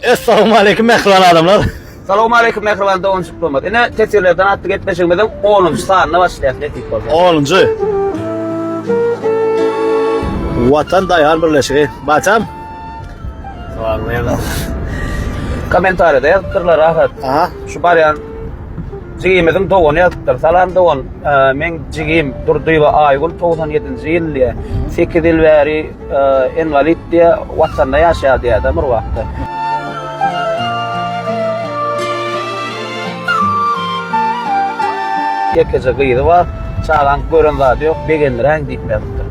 Essalamu aleýkum mähriban adamlar. Salowmaleýkim mähriban doganjyklarymyz. Ine Tesirlerden atly gepleşigimiziň onunjy sanyna başlaýas nesip bolsa. Onunjy. Watan daýhan birleşigi. Baçam. Kommentariýada ýazypdyrlar rahat. Aha. Şu barýan jigimiziň dogany ýazypdyr. Salam dogan, e, meň jigim Durdyýewa Aýgül 97-nji ýyl diýýär. 8 ýyl bäri e, inwalid diýýär, Watanda ýaşaýar diýýär-de Murgapda. Ýekeje gyzy bar, çagaň gören zady ýok, begendiräýiň diýip ýazypdyr.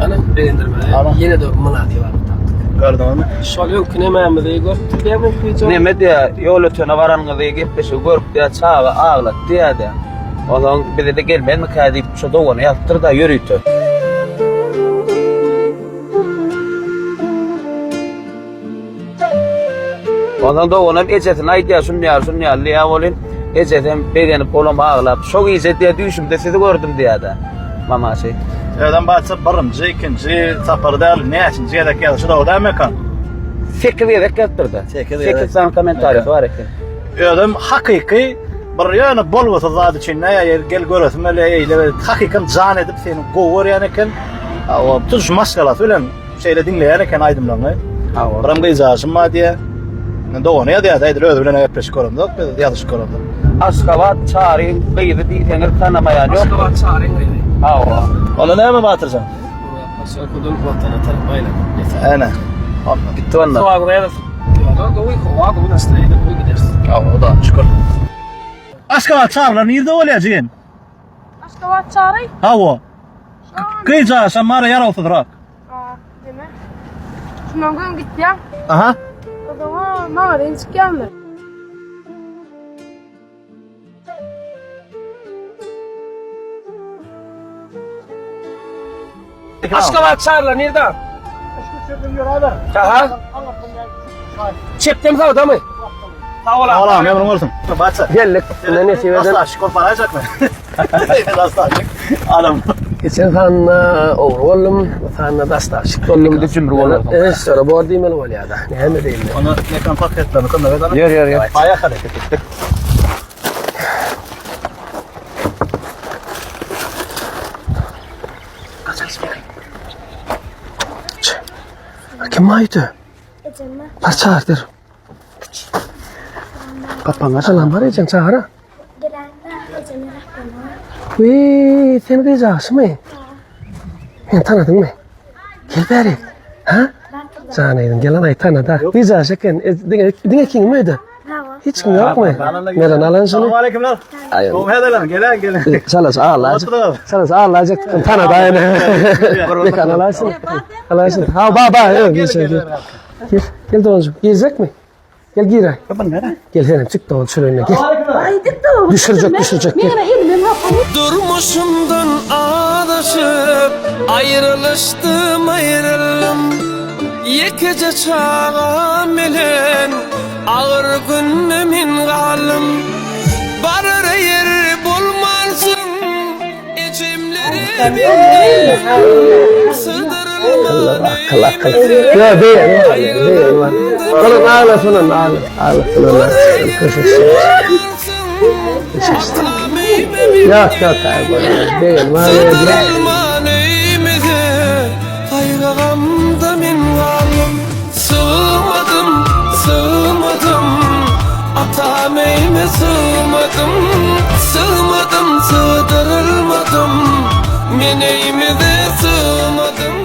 Ana begendirmäge ýene-de mynasyp adam tapdyk. Gördüňizmi? Şol öňki nemämizi görüpdir diýýärmi wideo? Neme diýýär, ýol ötene baranyňyzy gepleşigi görüp diýýär, çaga aglatdy diýýär-de. Onsoň bize-de gelmezmikä diýip şo dogany ýazypdyr-da ýörite. Ondan doganam ejesine aýdýar, şun ýaly, şun ýaly diýýär welin, ejesem begenip, olam aglap, şo gije diýýär, düýşümde sizi gördüm diýýär-de. Mamasy. Özem barça birinji, ikinji sapar däl, näçinji gezek ýazyşy dogry dälmi ekan? 8 gezek ýazypdyr-da. 8 gezek. 8 sany kommentariýasy bar eken. Özem hakyky bir ýöne bolgusyz zat üçin näýe ýer gel göresim gelýär eýle beýle hakykam jan edip seni gowy görýän eken. O tutuş maşgalasy bilen Şeýle diňleýän eken aýdymlaryňy. Hawa. Biram gyzjaşym bar diýýär. Men dogany ýazýar, edil özi bilen gepleşip göremzok, biz ýazyşyp göremzok. Aşgabat Çaryň gyzy diýseňiz tanamaýan ýok. Aşgabat Çaryň gyzy. Hawa. Onda näme Batyrjan? Posýolkadan Watana tarap aýlanyp ýeter. Ene. Onda. Gitdi onda. Sowagy bersin. Ýola gowy, howa gowy, nastroýeniýe gowy gideris. Hawa, o da şükür. Aşgabat Çarylar nirde bolýar jigim? Aşgabat Çary? Hawa. Gyzjaşam bar ýarawsyzrak. Deme. Şundan göň gitýän. Aha. O zaman magazin çykýandyr. Aşgabat Çarylar nirde? Aha. Çepden sagdamy? Sag bol. Salam, ömrüň bolsun. Baça. Geldik. Ne nesip eden. Daşlaşyk bolup baraýjakmy? Daşlaşyk. Adam. Geçen sanda ogry boldum, bu sanda daşlaşyk boldum. Indiki jümri bolarsyň. Evet, sonra bor diýmeli bolýar-da. Näme diýmeli? Onu mekan paketlerini kömek edelim. Ýör, ýör, ýör. Ayak hareket ettik. Kim aýdy? Bar çagyrdyr. Kapaňa Salam bar ejeň çagyra. Wiý, sen gyz agşymy? Meni tanadyňmy? Gel bäri. Ha? Janyň gelen aý tanada. Gyz agşy eken. E, Diňe diňe kiňmi öýde? Hiç kim ýokmy? Meren alan şuny. Salam aleykümler. Gowy häzirler. Gelen gelen. Çalaş ağlajak. Çalaş ağlajak. Tanada ene. Mekan alarsyn. Alarsyn. Ha ba ba. Gel gel. Gel. Gel doganjyk. Girjekmi? Gel gir. Gel senem çyk dogan şöyle gel. Düşürjek düşürjek gel. Durmuşumdan azaşyp aýrylyşdym aýryldym Ýekeje çagam bilen agyr günde men galdym Barar ýer bolmansoň ejemlere berdim Sydyrylman Akıl akıl. Ya be. Oğlum ağlasın lan ağla. Ağlasın lan. Yok yok abi. Değil. Var ya. Sydyrylman öýmüze Gaýgy-gamda men galdym Sygmadym, sygmadym Atam öýme sygmadym Sygmadym, sygdyrylmadym Men öýmüze sygmadym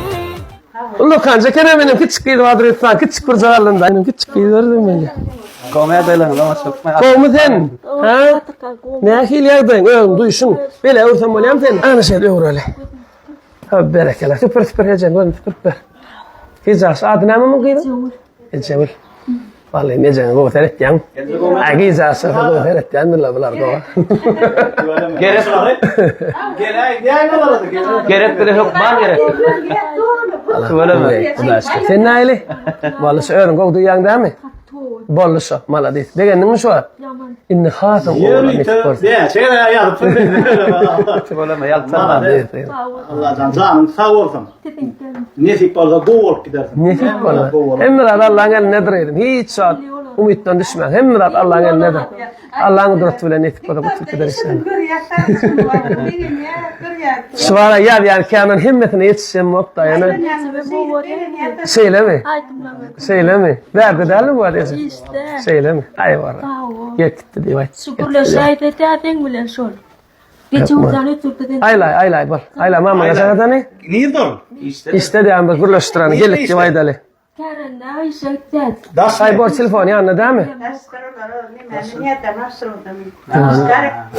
Ullakan jekene benim kiçik gyz bardyr etsan kiçik bir jagallynda. Benim kiçik gyz bardyr mende. Komediýalaryň ama Gowmy sen? Ha? Nähili ýagdaýyň? Özüň duýşuň. Bele öwürsem bolýamy sen? Ana şeýle öwreli. Ha berekella. Süpür süpür ejeň gözüni süpürip ber. Hiç ýagşy. Ady näme muň gyzyň? Ejegül. Ejegül. Vallahi ejeňe gowy seretýäň. Ay gyz ýagşy gowy seretýändirler bular gowy. Gerek. Gerek bize hökman gerek. Tüweleme. Sen nähili? Vallahi özüň gowy duýýaň dämi? Boldy şo, maladis. Begendiňmi şu wagt? Ýaman. Indi hasam owadan nesip bolsun. Ýörite, näçe ýazypsyň. Tüweleme ýaltanma. Malades. Allajan janyň sag bolsun. Nesip bolsa gowy bolup gidersiň. Nesip bolsa. Hemme zat Allaň elindedir eýdim. Hiç zat umytdan düşmäň. Hemme zat Allaň elindedir. Allaň gudraty bilen nesip bolsa gutulyp gider inşallah. Şu ara ýazýan kämän hemmesine ýetişjem bok da ýöne. Şeýlemi? Şeýlemi? Bärde dälmi bu adesi? Işde. Şeýlemi? Aý bar. Gelip gitdi diýip aýt. Şu gürleşäýse täzeň bilen şol. Geçen uzan ötürdi sen. Aýlaý, aýlaý bol. Aýla mama ýaşagadany? Nirde ol? Işde. Işde diýen bir gürleşdireni gelip diýip aýdaly. Kärende işe gitýär. Daş Aý bor telefon ýanynda dämi?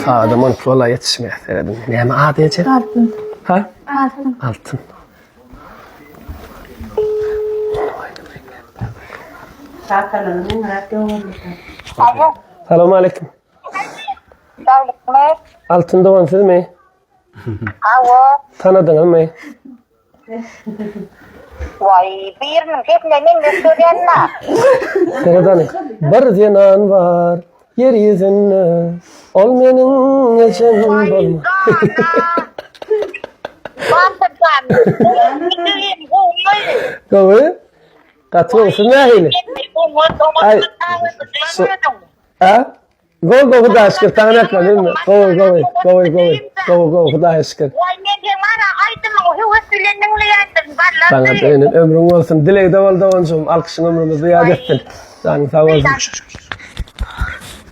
Adam on walla ýetişmeýär serediň. Näme ady eje? Altyn. Ha? Altyn. Altyn. Salam aleyküm. Saglykmy? Altyn dogan sizmi? Hawa. Tanadyňyzmy? Waý, biriniň sesine meňzeş görýän-dä. Seredani. Bir zenan bar ýer ýüzünde, ol meniň ejem bolma. Batyrjan, gowumy? Gowy. Gaty gowy. Siz nähili? Aý. A? Gowy gowy Hudaýa şükür saňa nätmeli bilme. Gowy gowy gowy gowy gowy gowy Hudaýa şükür. Waý men seň bara aýdymyňy höwes bilen diňleýändirin ballar. Saňa dönen ömrüň bolsun. Dilegde bol doganjygym. Alkyşyň ömrümizi zyýat etsin. Janyň sag bolsun.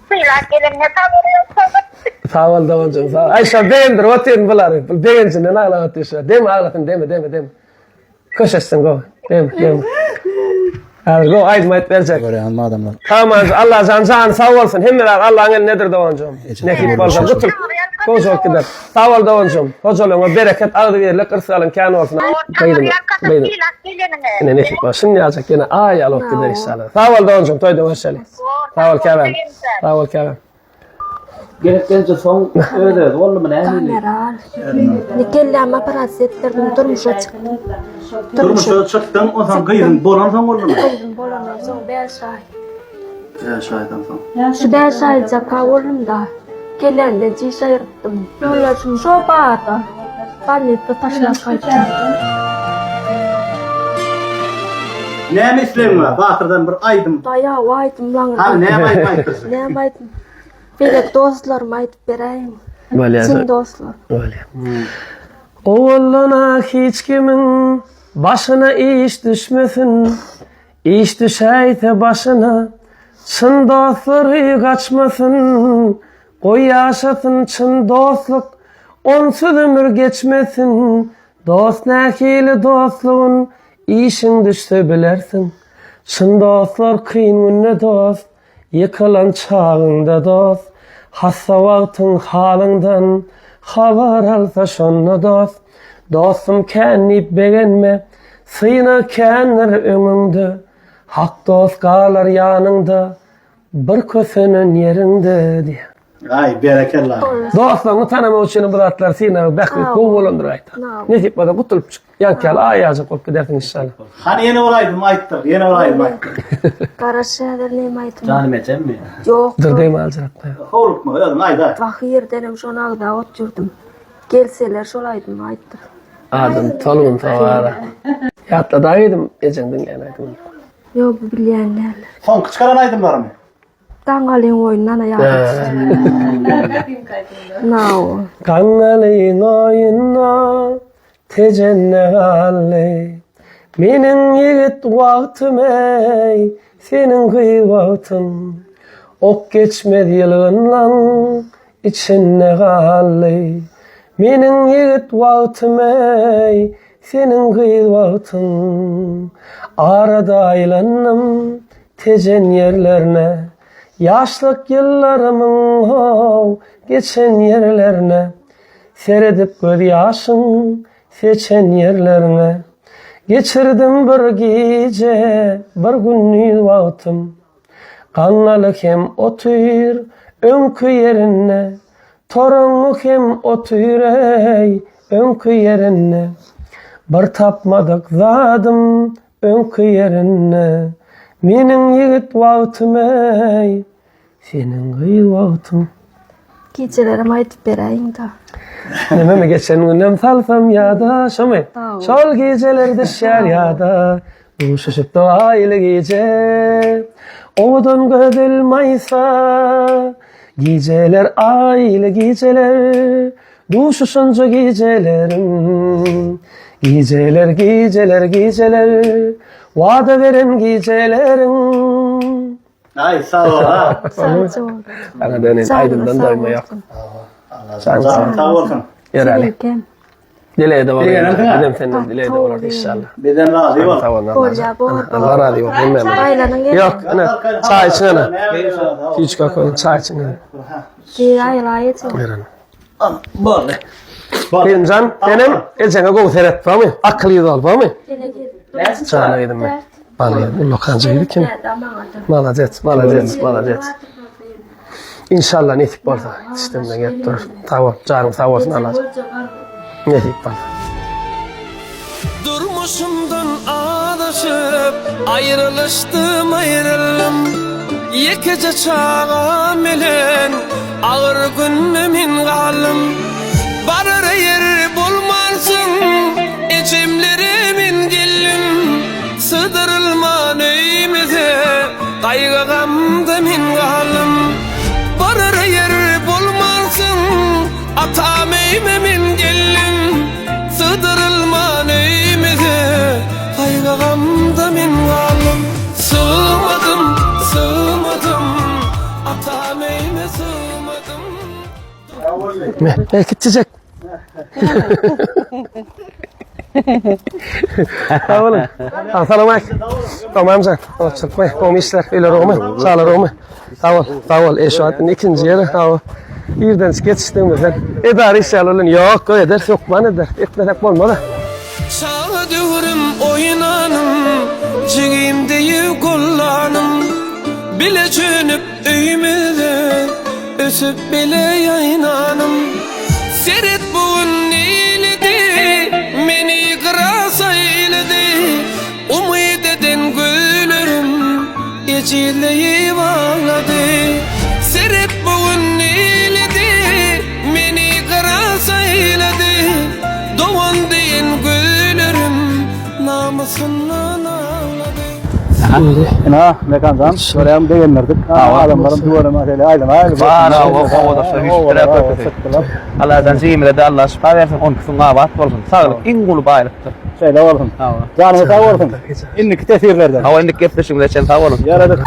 Sylap gelenine sag bol. Sag bol doganjygym. Sag. Aý şo begendirip otyryn bulary. Bul begenjinden aglap otyr şo. Deme aglasyn deme deme deme. Köşeşsin gowy. Dem, dem. Häzir gowy aýdym aýdyp berjek. Görýän adamlar. Tamam, Allajan jany sag bolsun. Hemme zat Allaň elindedir doganjygym. Nesip bolsa gutul. Gowy gider. Sag bol doganjygym. Hojalygyňa bereket, agzybirlik, yrsgalyň kän bolsun. Gyzym, gyzym. Ine nesip bolsa şuny ýaljak ýene aý alyp gider inşallah. Sag bol doganjygym, toýda görşeli. Sag bol käbäm. Sag bol käbäm. Gerek gelince soň öz-özi boldumy nähili? Kameral. Ne kelläme operasiýa etdirdim, durmuşa çykdym. Durmuşa çykdyň, onsoň gyzyň bolansoň boldumy? Gyzym bolandan soň 5 aý. 5 aýdan soň. Şu 5 aýjaka boldum da. Kellämden çiş aýyrypdym. Ýoldaşym şo barda. Bolnitsa taşlap gaýtdym. Näme islegiň bar? Batyrdan bir aýdym. Baýaw aýdym laňyr. Hany näme aýdym aýtdyrjak? Näme aýdym? Beýleki dostlaryma aýdyp beräýiň. Bolýar. Çyn dostlar. Bolýar. Owaldan-a hiç kimiň başyna iş düşmesin. Iş düşäýse başyna, çyn dostlary gaçmasyn. Goý ýaşasyn çyn dostluk, onsuz ömür geçmesin. Dost nähili dostlugyn işiň düşse bilersiň. Çyn dostlar kyn günde dost, ýykylan çagyňda dost. Hassa wagtyň halyňdan habar alsa şonda dost. Dostum kän diýip begenme, synag kändir öňüňde. Hak dost galar ýanyňda, Bir kösenen ýeriňde diýýär. Aý berekella. Dostlaryňy tanamak üçin bu zatlar synagy bähbit gowy bolandyr aýta. Nesip bolsa gutulyp çyk. Ýaňky ýaly aý ýaljak bolup gidersiň inşallah. Hany ýene bir aýdym aýtdyr, ýene bir aýdym aýtdyr. Garaş häzir näme aýdym. Janym ejemmi? Ýok. Dur degme aljyratma. Howlukma özüň aýdaý. Wah ýerdenem şony agzap oturdym. Gelseler şol aýdymy aýtdyr. Adym Tolgun Sowara. Ýatladaý aýdym ejeň diňleýän aýdymyny. Ýok bu bilýän däldir. Soňky çykaran aýdymlarymy? Gaňňalyň oýnuna ýada düşdi. Nao. Gaňňalyň oýnuna Tejende galdy. Meniň ýigit wagtym eý, seniň gyz wagtyň. Ok geçmez ýylgynlaň içinde galdy. Meniň ýigit wagtym eý, Seniň gyz wagtyň arada aýlandym Tejen ýerlerine Ýaşlyk ýyllarymyň how geçen ýerlerine Seredip göz ýaşyň seçen ýerlerine Geçirdim bir gije bir gündiz wagtym Gaňňaly hem otyr öňki ýerinde Toraňňy hem otyr eý öňki ýerinde Bir tapmadyk zadym öňki ýerinde. Meniň ýigit wagtym eý, seniň gyz wagtyň. Gijelerem aýdyp beräýiň-da. Nememi geçen günem salsam ýada, şomy? Şol gijeler düşýär ýada, duşuşyp dogaýly gije. Owadan gözel maýsa, gijeler aýly gijeler. Duşuşanja gijelerim, Gijeler, gijeler, gijeler, Wada beren gijeleriň. Aý, sag bol, ha. Sag bol. Ana döneýin, aýdymdan doýma ýok. Janyň sag bolsun. Ýöräli. Dileýde bolar. Dileýde. Bizem senden dileýde bolar inşallah. Bizden razy bol. Sag bol. Bolýa, bol. Allah razy bol. Hemmämiz. Aýlanyň gelin. Ýok, ine, çaý içiň ene. Hiç kaka, çaý içiň ene. Aýlaýjy. Beren. Boldy. Kerimjan, senem ejeňe gowy seret, barmy? Akyl ýüz ol, barmy? Jana gyzym men. Bana gyzym, ullakanca gyz eken. Malades, malades, malades. İnşallah nesip bolsa, işlemden gelip dur. Sag bol, janyň sag bolsun Allah. Nesip bolsa. Durmuşymdan azaşyp, aýrylyşdym, aýryldym. Ýekeje çagam bilen agyr günde men galdym. Barara ýer bolmansoň, ejemlere men geldim. Sydyrylman öýümize, gaýgy-gamda men galdym. Barara ýer bolmansoň, Atam öýüme men geldim, Sydyrylman öýümize, Gaýgy-gamda men galdym. Sygmadym, sygmadym, Atam öýüme sygmadym. Me, ey kiçijek. Sag bolun. Ha, salam aleyküm. Tamam jan. Oçurtma, gowy işler, öýler gowmy? Çagalar gowmy? Sag bol, sag bol. E şu wagt indi ikinji ýeri, sag bol. Irden geçişdigimizden edara işýärler bilen ýok, eder, hökman eder. Etmesek bolmaz. Çaga döwrüm oýnanym, Jigim deýi gollanym. Bile çönüp öýmüze, Ösüp bile ýaýnanym. Seret bu gün neýledi, Meni gyra saýlady. Umyt eden gözlerim ejizleýip aglady. Seret bu gün neýledi, meni gyra saýlady. Dogan diýen gözlerim namysyndan aglady. Ina, Mekanjan, görýäň begendirdik. Adamlaryň tüweleme şeýle aýlana-aýlana. Bar, owadan üýşüpdiler köpüsi. Allajan jigimize-de Allah şypa bersin, onkusy abat bolsun. Saglyk iň uly baýlykdyr. Şeýle bolsun. Janyňyz sag bolsun. Indiki tesirlerden. Hawa, indiki gepleşigimize çenli sag boluň. Ýaradyk.